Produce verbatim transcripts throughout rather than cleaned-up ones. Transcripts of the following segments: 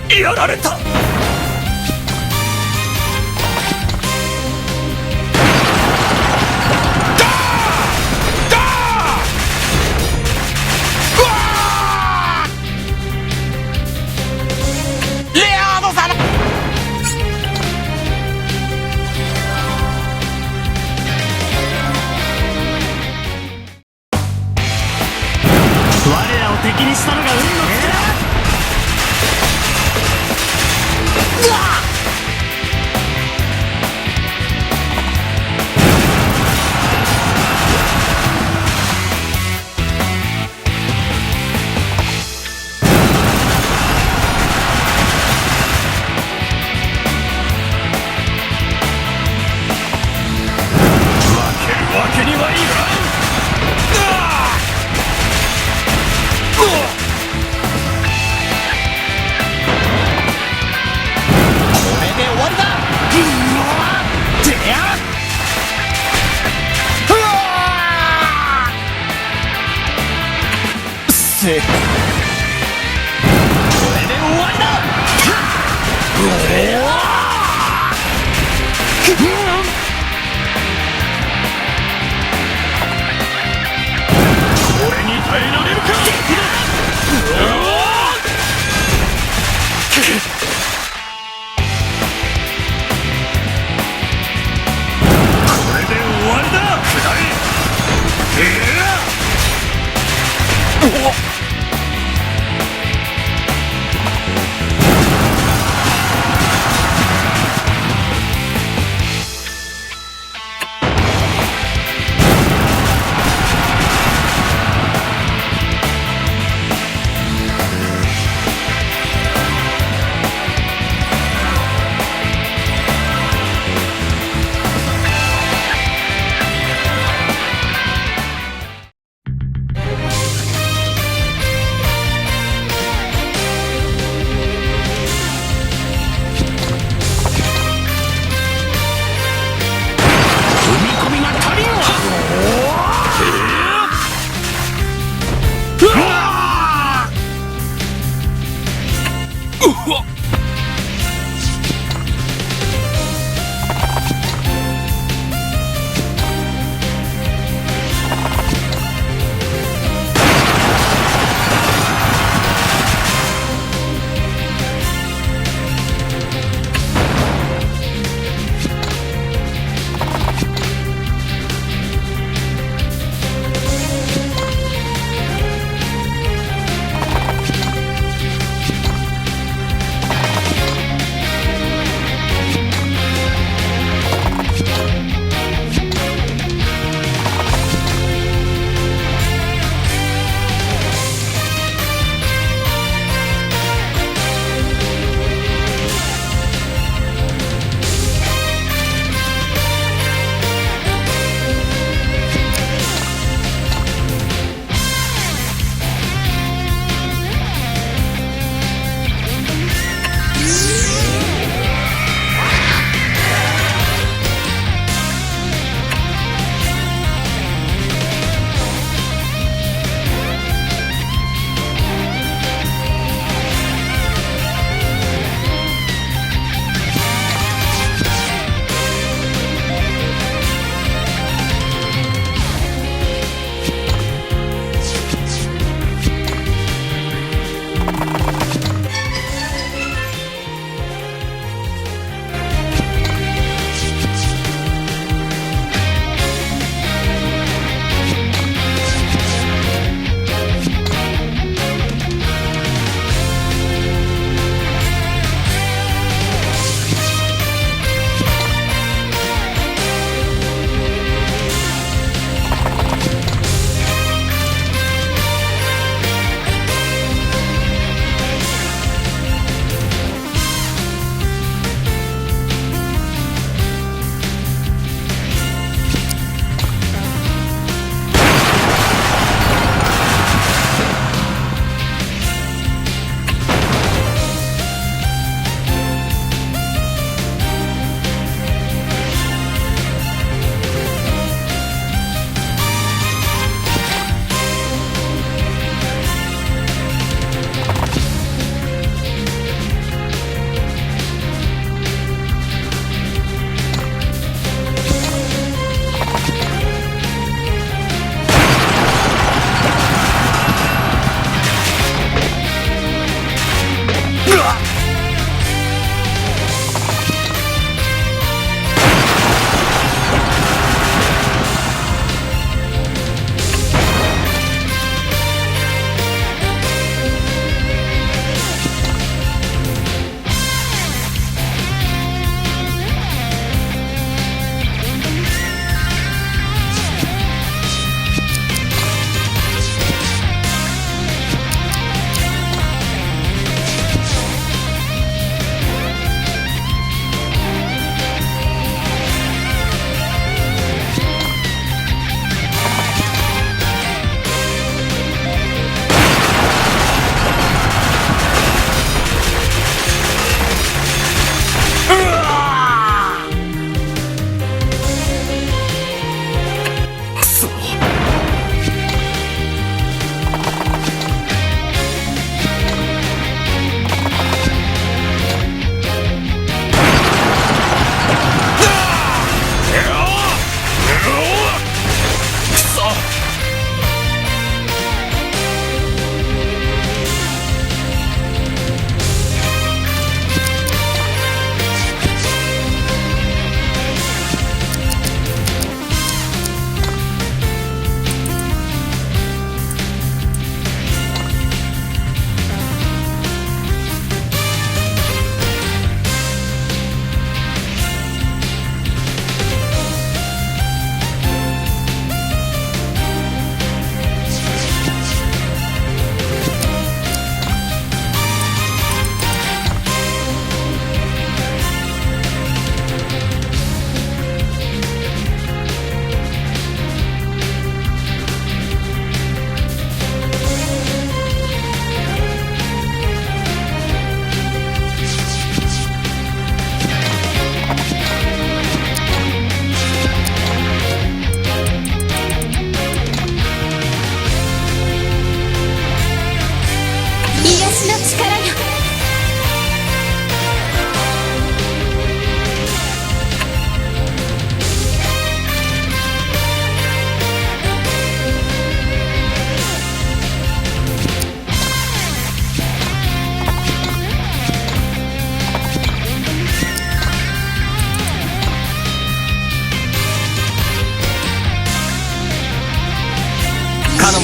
やられた。我らを敵にしたのが運の尽きだ。負けるわけにはいかん。これで終わりだ。うわーってや。うわー。 せ。これで終わりだ。うわ。これに耐えられるか。うわ。 これで終わりだ。くらえ。ええ。おっ。 踏み込みが足りんわ。うわっ。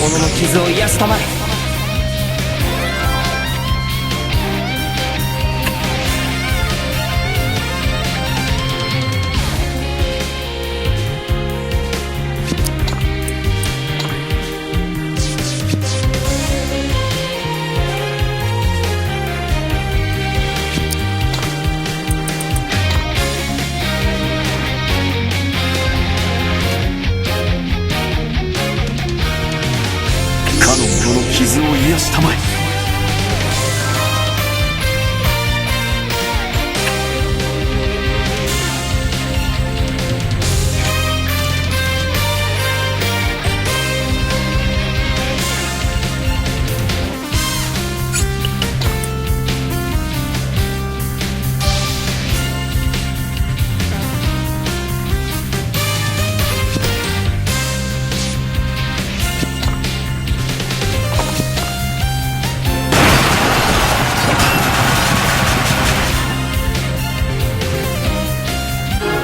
者の傷を癒したまえ。 かの者の傷を癒したまえ。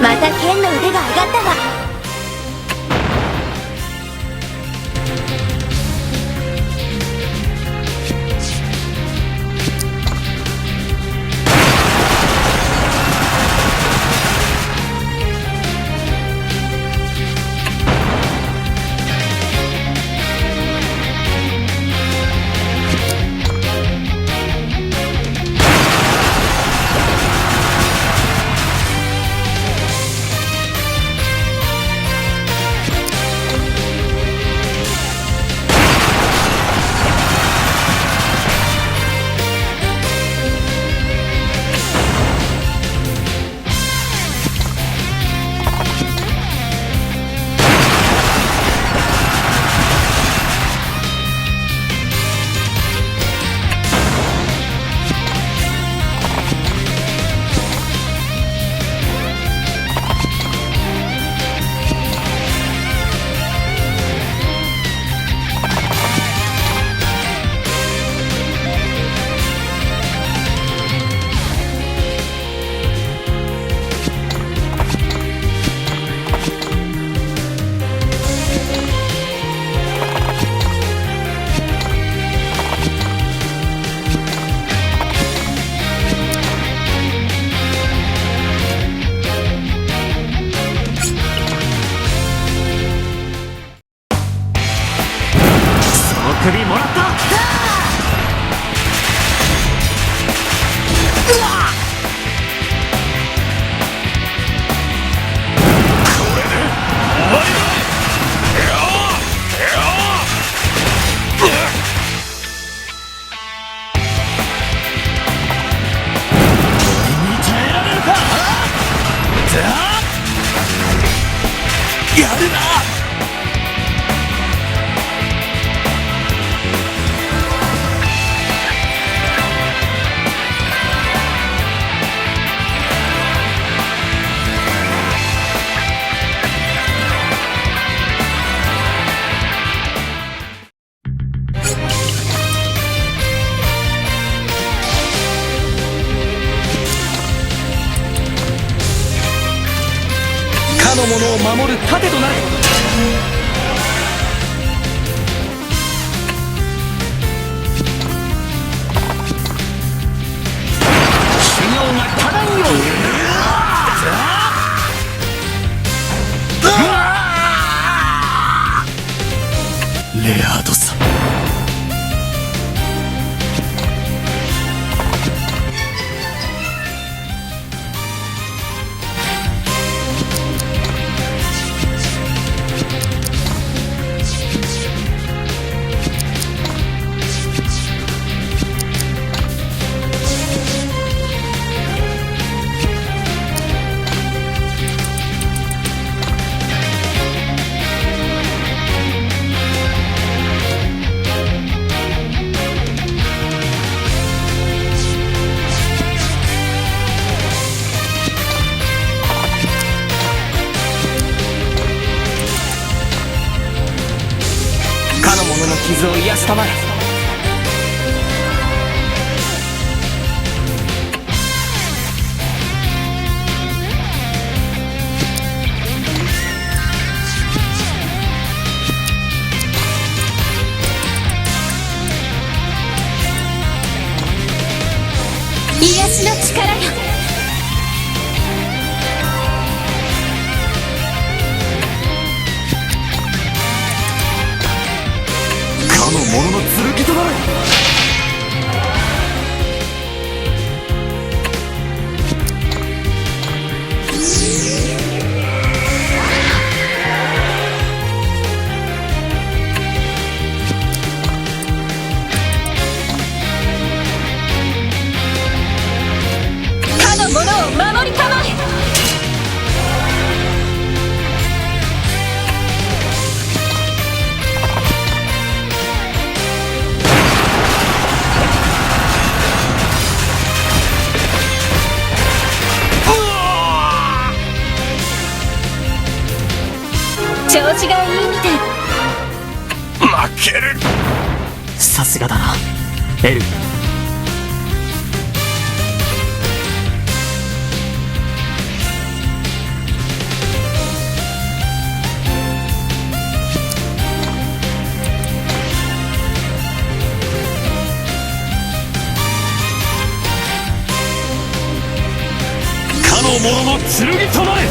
またケンの腕が上がったわ。 その首もらった。うわっ！これで終わりだ。俺に耐えられるか？やるな！ かの者を守る盾となれ。修行が足らんように。レアードさ。 かの者の傷を癒したまえ。 この力よ。かの者の剣となれ。かの者を守りたまえ。調子がいいみたい。負ける。さすがだな、エル。かの者の剣となれ。